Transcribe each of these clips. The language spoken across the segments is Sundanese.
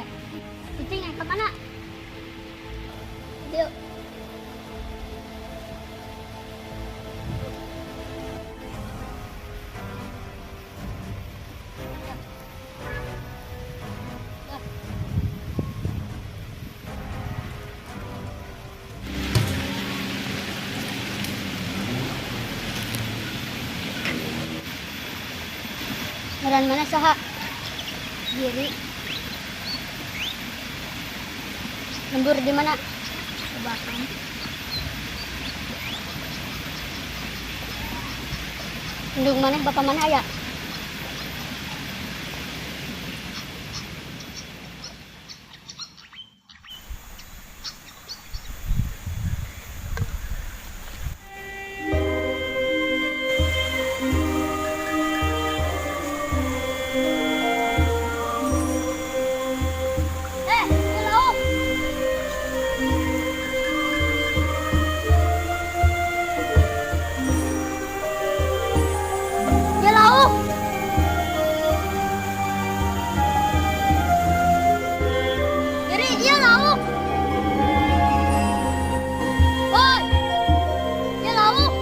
Oke. Cicing ka mana? Yuk. Ngaran mana saha? Giri. Lembur di mana? Babakan. Indung mana? Bapak mana aya? Eh, ini lauk. Ya lauk. Giri, iya lauk. Woi. Ya lauk.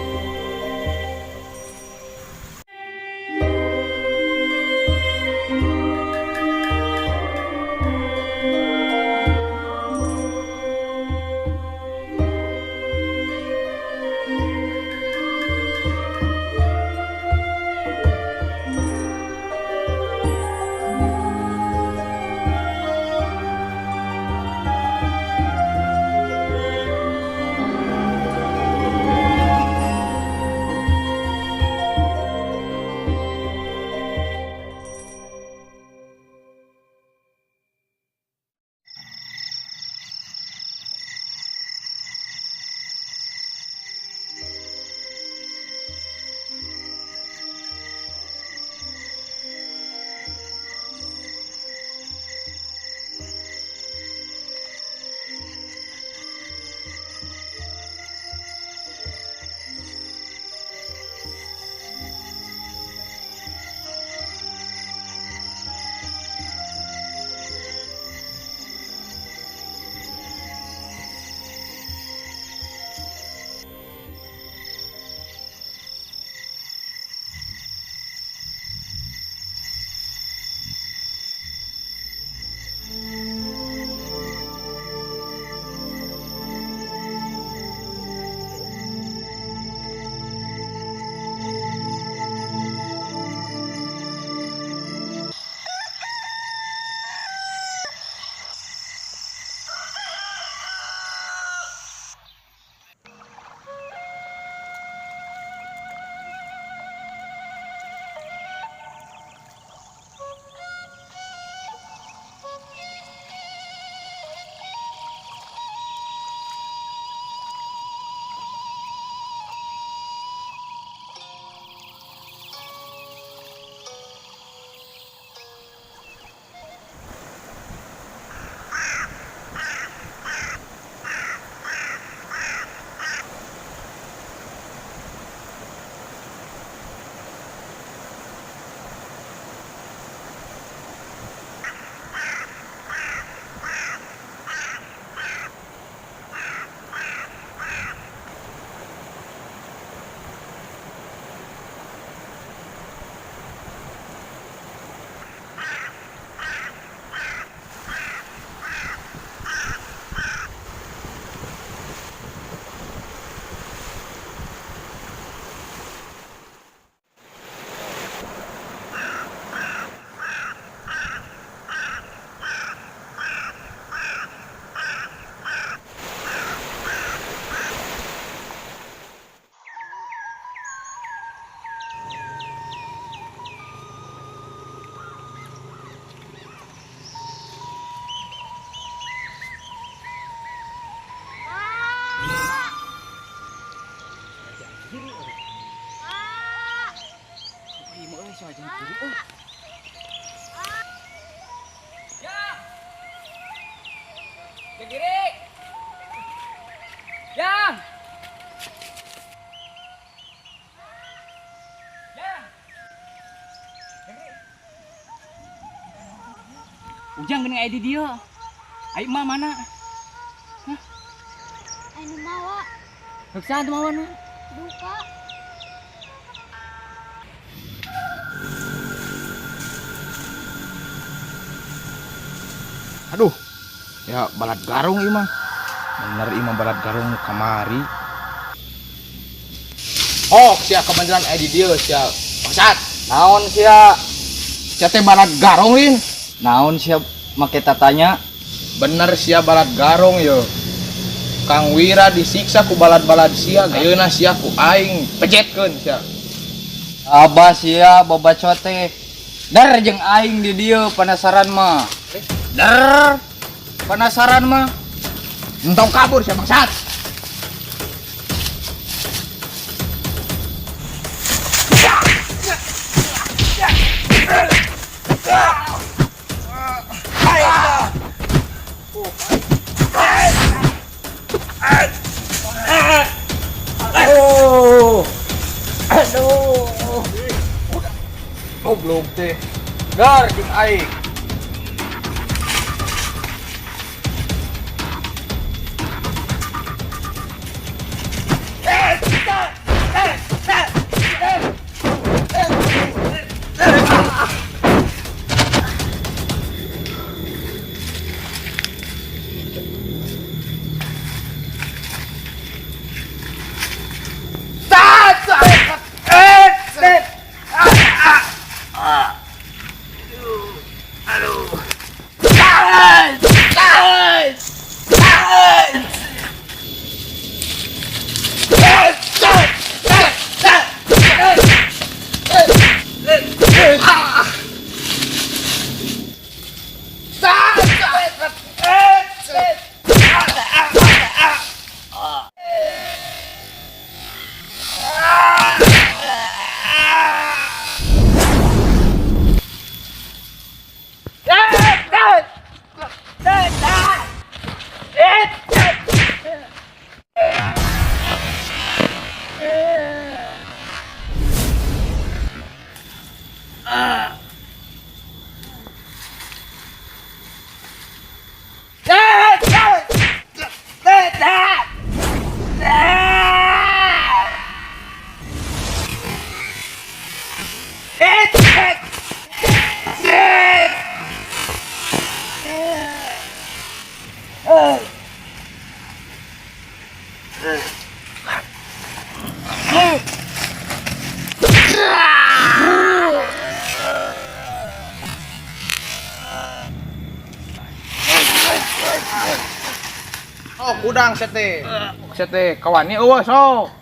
Kiri euy. Ieu mah euy soal jeung kiri euy. Ya. Ke kiri. Yang. Yang. Ke kiri. Ujang geuning aya di dieu. Ai emak mana? Hah? Anu mawa. Heuk saha teu mawana? Duka. Aduh. Ya balad garong ieu mah. Bener ieu mah balad garong nu kamari. Oh, sia kebenaran aya di dieu sia. Bangsat. Naon sia? Sia teh balad garong lin. Naon sia make tatanya? Bener sia balad garong yo. Kang Wira disiksa ku balad-balad sia, ayeuna sia ku aing pejetkeun sia. Abah sia babacot teh. Dar jeung aing di dieu penasaran mah. Dar penasaran mah. Entong kabur sia bangsat. Aduh. Goblok teh. Dar jeung aing. Oh, kudang sia teh. Sia teh kawannya eueuh sok.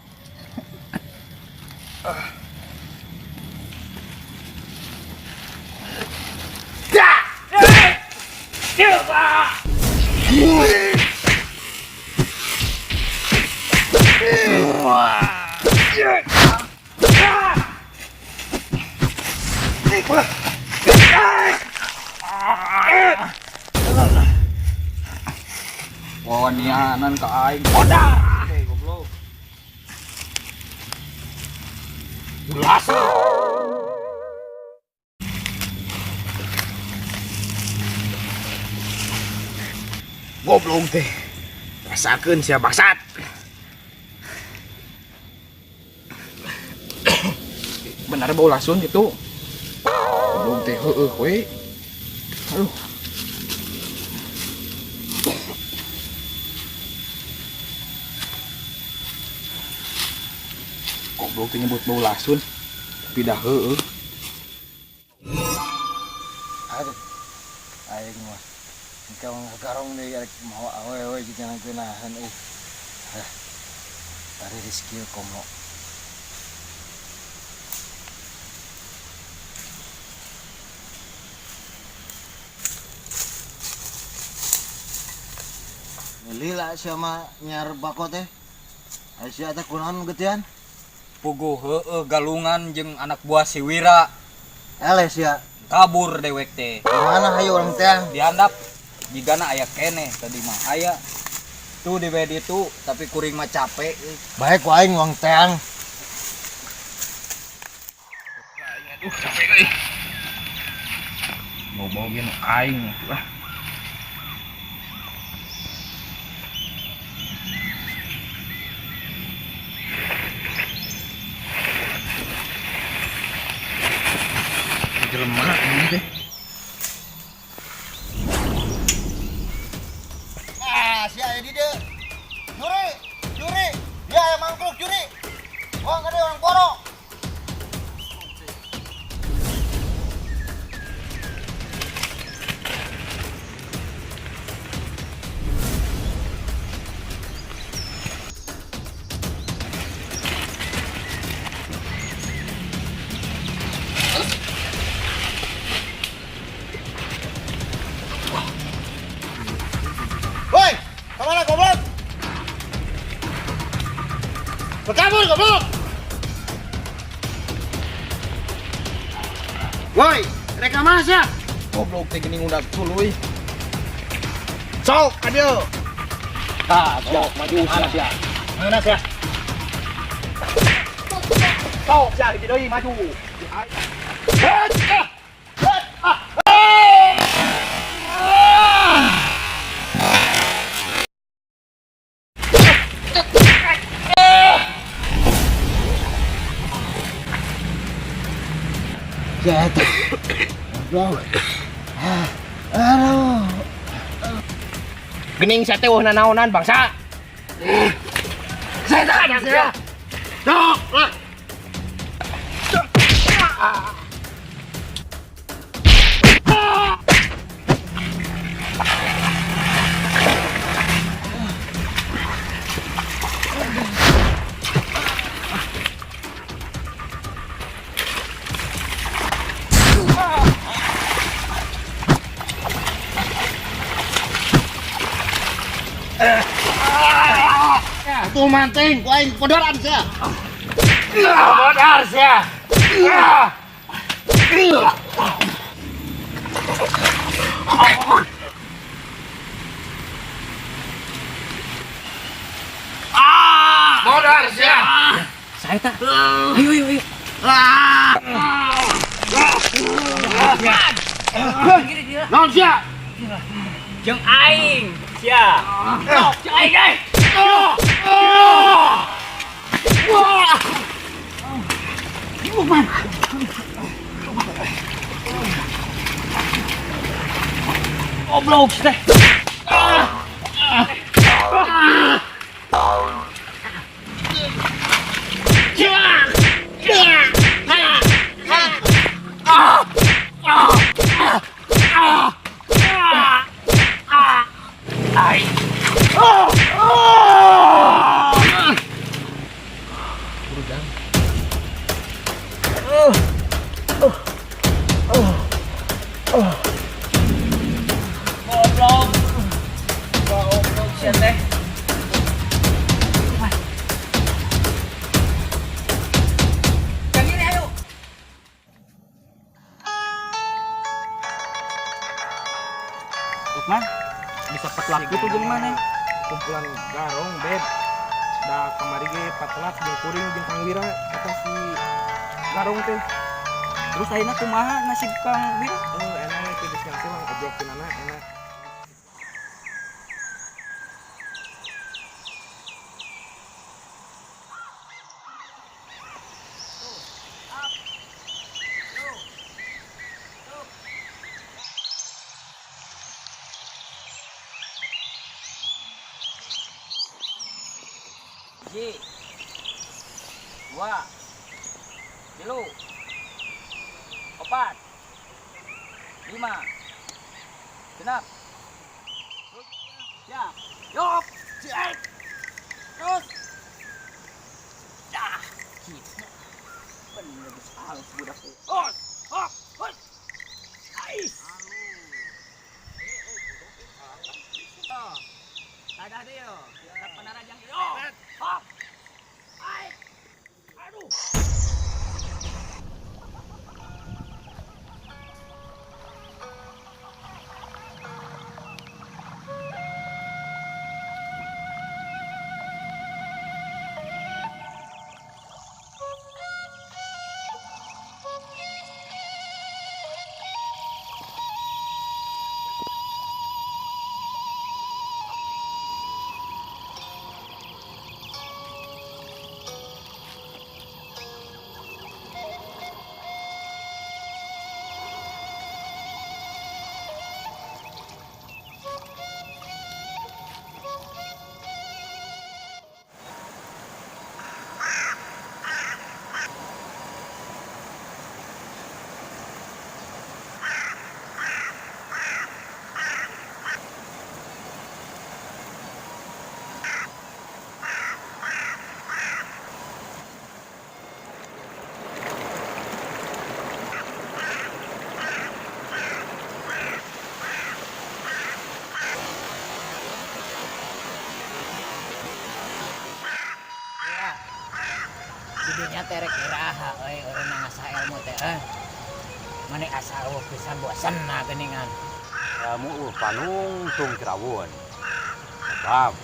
Wawanianan ka aing. Bodah. Goblok. Ulas. Goblok teh. Rasakeun sia bangsat. Bener bau lasun gitu. Goblok teh heueuh we. Aduh. Goblok teh nyebut bau lasun. Tapi dah heueuh. Aduh. Aing mah. Engkau garong deui arek mawa awewe jeung geunahan euy. Hah. Tari rezeki komo. Lila sia mah nyar bako teh. Ai sia teh kunaon geutean? Puguh heueuh galungan jeung anak buah si Wira. Eleh sia. Kabur dewek teh. Mana hayu urang teh? Dihandap jigana aya keneh tadi mah aya. Tuh di bed itu tapi kuring mah capek. Baik ku aing wong teang. Aduh capek euy. Bogin aing lah. Jelema ini teh. Ah, sia aya di dieu. Curi, curi. Dia aya mangkluk curi. Wong gede orang poro. Woi, kemana goblok? Berkabur goblok! Woi, mereka mana sih? Goblok teh geuning udah tuluy. Sok ka dieu. Tah, sok maju sia. Mana sih? Sok sia hiji deui maju. Jatuh. Goblok. Aduh. Gening sia teh eueuh nanaonan bangsa. Setan ya. Dok lah. Tuh manting, ku aing podoran sia. Podor sia. Podor sia. Saya tak. Ayo ayo ayo. Naon sia? Jeung aing sia. Sok jeung aing euy. Goblok teh. Goblok. Goblok sia teh. Yang ini ayo. Lukman, bisa petlak gitu jeung mana? Kumpulan garong beb. Da kamari ge patelak jeung kuring jeung Kang Wira eta si garong teh. Terus ayeuna kumaha nasib Kang Wira? Oh, enak teh geus ngasih mah obrolkeunana enak. Hiji, dua, tilu, opat, lima, genap, ya, yok, cek, terus, dah, gitu, bener halus budak, oh, hop, hop, ais, ada deh, penarajang, hop, ai, aduh. Didinya teh rek iraha euy urang ngasah ilmu teh euy. Mane asa eueuh pisan bosen na geuningan. Ilmu eueuh panungtung tirawun. Sebab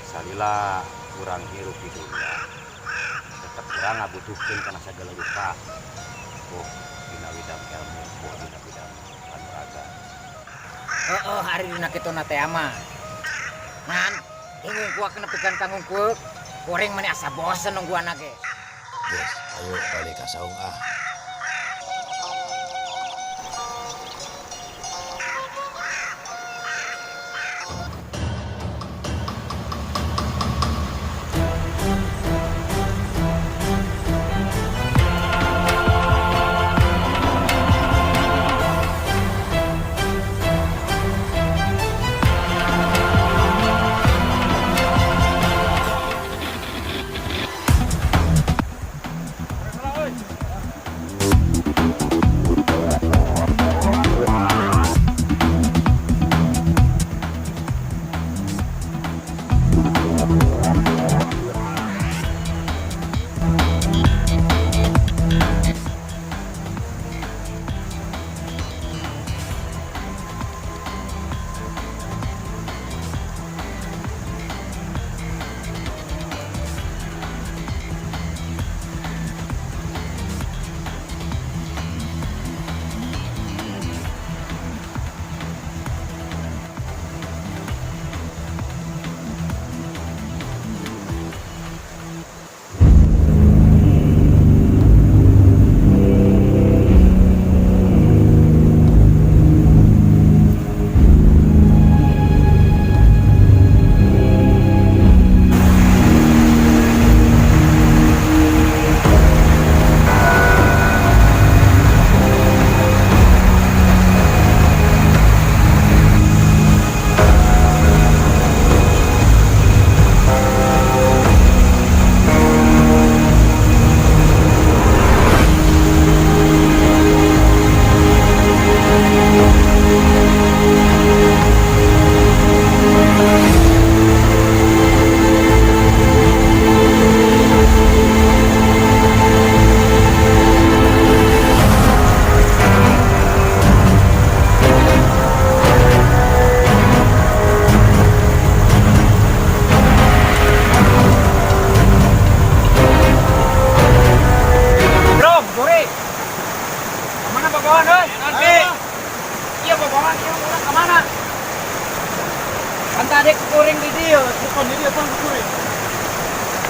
salila urang hirup di dunia tetep urang ngabutuhkeun kana sagala rupa. Oh, dina bidang ilmu, oh dina bidang kanuragan. Heeh, ari dina kituna teh mah. Ngan bingung kuak nepikan ka ngungkul. Kuring mane asa bosen nungguan ge. Bos, ayo balik ka saung ah.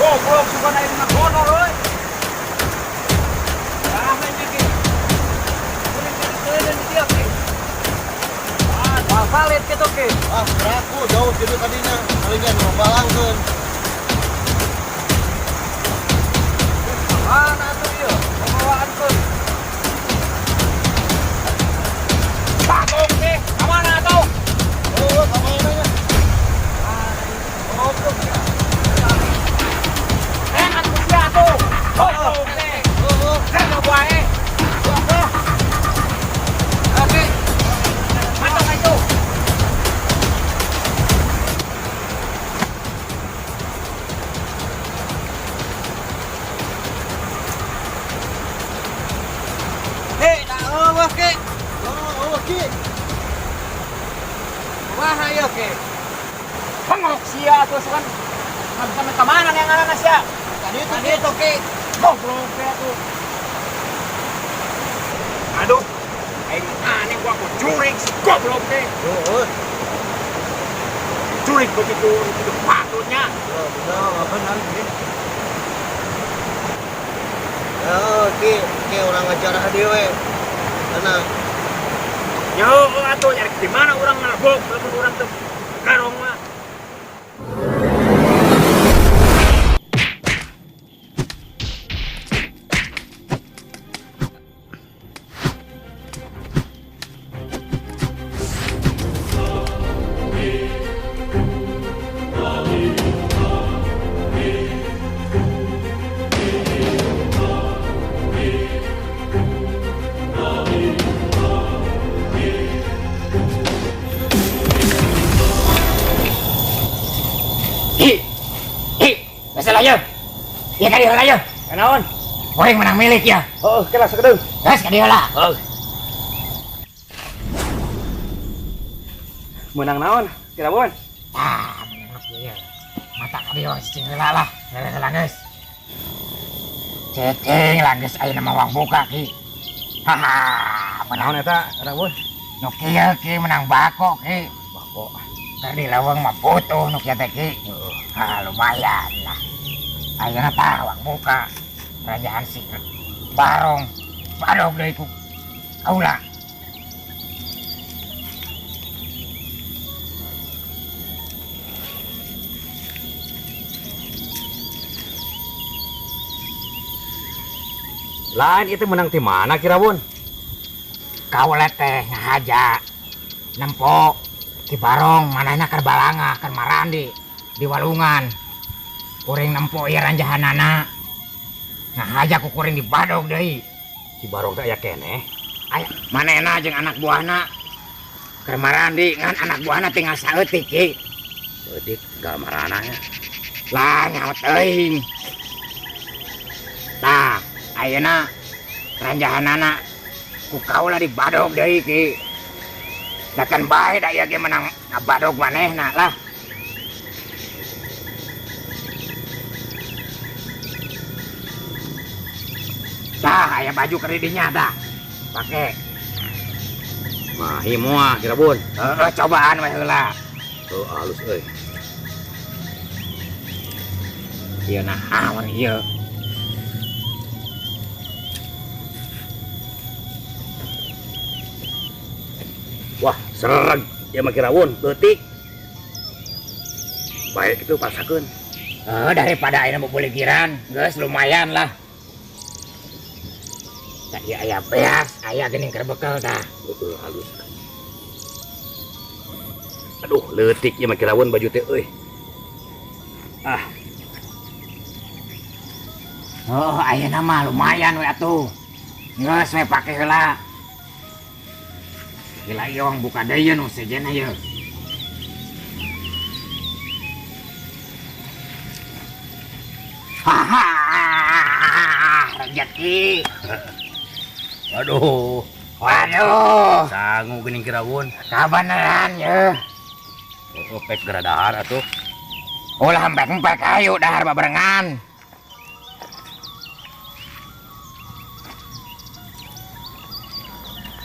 Goblok sugan aing mah gonor euy. Rame nya ki. Kuring teh diteuleuh di dieu ki. Ah, valid kitu ki. Ah, beraku jauh kitu tadinya. Palingnya nu balangkeun. Mana atuh ieu? Pembawaan keun. Bagong teh, ka mana atuh? Oh, ka mana nya? Goblok ya. Enak sia atuh. Goblok teh. Heeh. Saya wae. Oke. Matok itu. Hei, dah eueuh ki. Oh, eueuh ki. Kumaha ieu ki? Bengok sia atuh sugan. Nggak bisa ka mana yang ngaranna sia? Tadi itu Tadi itu ki. Goblok ki atuh. Aduh, aing aneh gua ku jurig si goblok teh. Heeh. Jurig begitu begitu patutnya. Oh, benar, benar ki. Oh, ki, ki urang ngajar hadieu we. Tenang. Yo, atuh nyari di mana urang ngalebok lamun urang teu garong mah. Hi. Hi, masalah yo. Ya kali heula yo. Naon? Kuring menang milik ya. Heeh, kela sakedeung. Geus ka dieu lah. Heeh. Menang naon? Kirawon. Tah, menang ieu. Mata ka dieu cicing heula lah. Heula geus. Cicing lah geus ayeuna mah wang buka ki. Haha, naon eta Kirawon? Nu kieu ki menang bako ki. Bako. Keur di leuweung mah butuh nu kieu teh ki. Heeh. Ha, lumayan lah. Ayeuna tah wang buka. Kerajaan si Barong badog deui ku kaula. Lain itu menang di mana Kirawon? Kaula teh ngahaja nempo Ki Barong manehna keur balanga keur marandi di walungan. Kuring nempo ieu ranjahanana. Ngahaja ku kuring di badog deui. Ki Barong teh aya keneh. Aya manehna jeung anak buahna keur marandi ngan anak buahna tinggal saeutik ki. Saeutik gamarana nya. Lah nyaho teuing. Tah ayeuna ranjahanana ku kaula di badog deui ki. Da kan bae da ieu ge menang ngabadog manehna lah. Tah aya baju keur di dinya tah. Pake. Mahi moal Kirawon. Heeh, cobaan we heula. Heuh halus euy. Ieu naon ieu? Wah, sereg ieu mah Kirawon, leutik. Baik itu pasakeun. Daripada ayeuna bubuligiran, geus lumayan lah. Tah ieu aya beas, aya geuning keur bekel tah. Heeh, halus. Aduh, leutik ieu mah Kirawon baju teh euy. Ah. Oh, ayeuna mah lumayan we atuh. Geus we pake heula. Gila ieu wang buka deui nu sejenna ieu. Haha, rezeki. Waduh. Waduh. Sangu geuning Kirawon. Kabeneran ye. Oh, pek geura dahar atuh. Ulah empek-empek ayo dahar babarengan.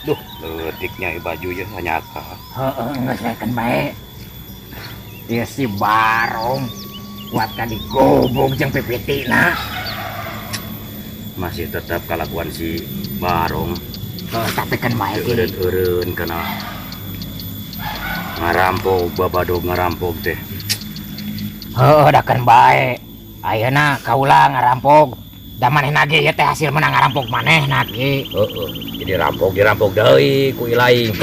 Duh, leutiknya baju ye hanyaka. Heeh, geus we keun bae. Ieu si Barong kuat ka digobog jeung pipitina. Masih tetap kalakuan si Barong. Oh, tapi kan bae ki. Eureun-eureun kana ngarampok babadog ngarampok teh. Heuh, da keun bae. Ayeuna kaula ngarampok. Da manehna ge ieu teh hasil menang ngarampok manehna ge. Heeh, jadi rampok dirampok deui ku ilaing.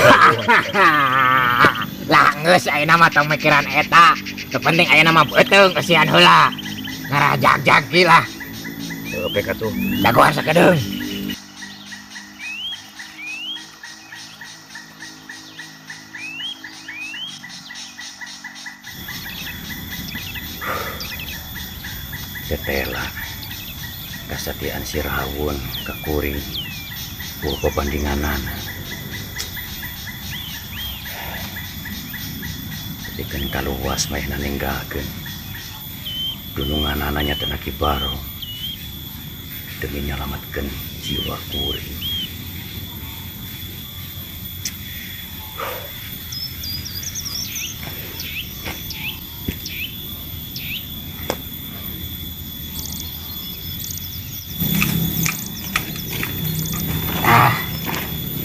Lah geus ayeuna mah tong mikiran eta. Teu penting ayeuna mah beuteung eusian heula. Ngarajag-jag ki lah. Heuh, pek atuh. Dagoan sakedeung. Tetela kasatian si Rawon ka kuring eueuh pabandinganana. Pikeun kaluas manehna ninggalkeun dununganana nya teh Ki Barong demi nyalametkeun jiwa kuring.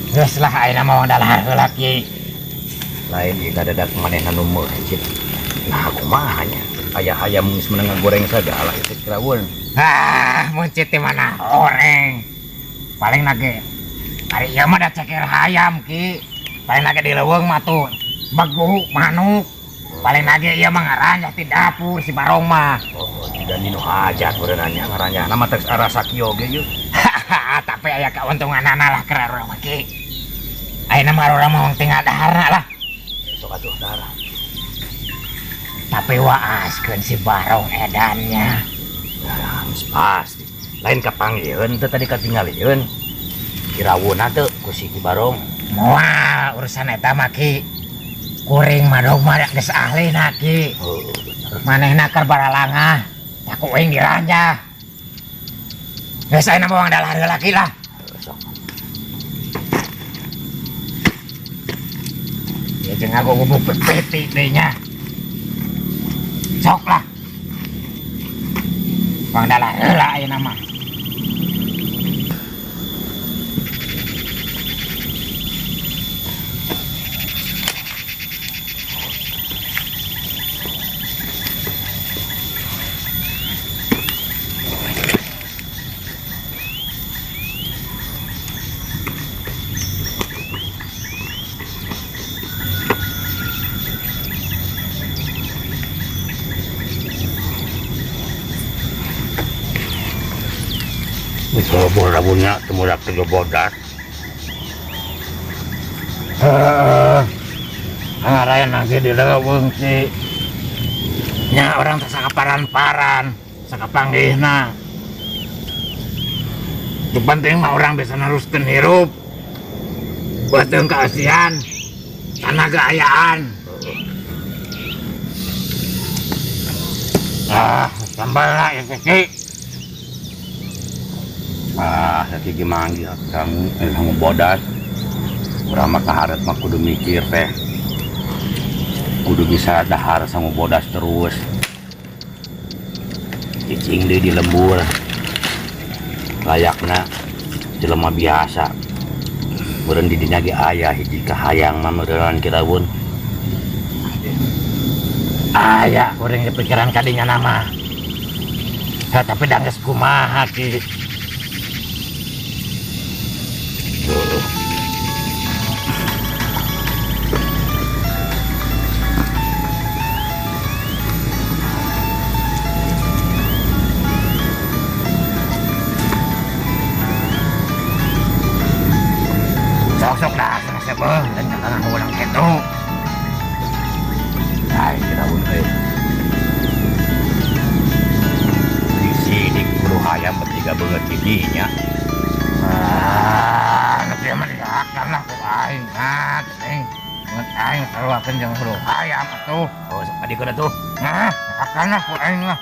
Geus lah ayeuna mah dalahar heula ki. Lain ieu kadadak manehna nu meuncit. Nah kumaha nya? Aya hayam geus meunang ngagoreng sagala ieu teh Kirawon. Ah, meuncit teh mana horeng. Paling nage ari ieu mah da ceker hayam ki. Paling nage di leuweung mah tuh begu manuk. Paling nage ieu mah ngaranjah ti dapur si Barong mah. Oh, tidak ninu hajat berenanya ngaranjah. Nama teh arasa kieu ge ieu. Tapi aya kauntunganana lah keur urang mah ki. Ayeuna mah urang mah tinggal daharna lah. Sok atuh dahar. Tapi waaskeun si Barong edannya. Nah, geus pasti. Lain kapanggieun teh tadi katingalieun. Kirawuna teu ku si Ki Barong. Moal urusan eta mah Ki. Kuring mah dogma geus ahlina Ki. Manehna keur baralangah, tah ku aing diranjah. Geus ayeuna mah wang dalah heula Ki lah. Sok. Ya jeung aku gubuk peti deui nya. Sok lah. Wang dalah heula ayeuna mah. Sobor rabunya temurak ke bodas. Heeh. Angarayan lagi di leuweung sih. Nya orang teh sakaparan-paran, sakapanggihna. Nu penting mah orang bisa neruskeun hirup. Beuteung kaeusian, tanaga ayaan. Ah, sambal lah ya Ki. Ah, sakieu manggil kamu, kamu bodas. Urang mah kaharet mah kudu mikir teh. Kudu bisa dahar sama bodas terus. Cicing deui di lembur. Layakna jelema biasa. Meureun di dinya ge aya hiji kahayang mah meureun kirawun. Aya kuring dipikiran ka dinya nama. Heh, tapi da geus kumaha Ki. Sok-sok dah, sama sebeuh, dan jangan ulang gitu. Hai, kirawun euy. Di sini kudu hayam bertiga beungeut hijinya. Ah, nu kieu mah dihakan lah ku aing. Ah, geuning. Beungeut aing saruakeun jeung hulu hayam atuh. Oh, sok adikeun atuh. Nah, hakan lah ku aing lah.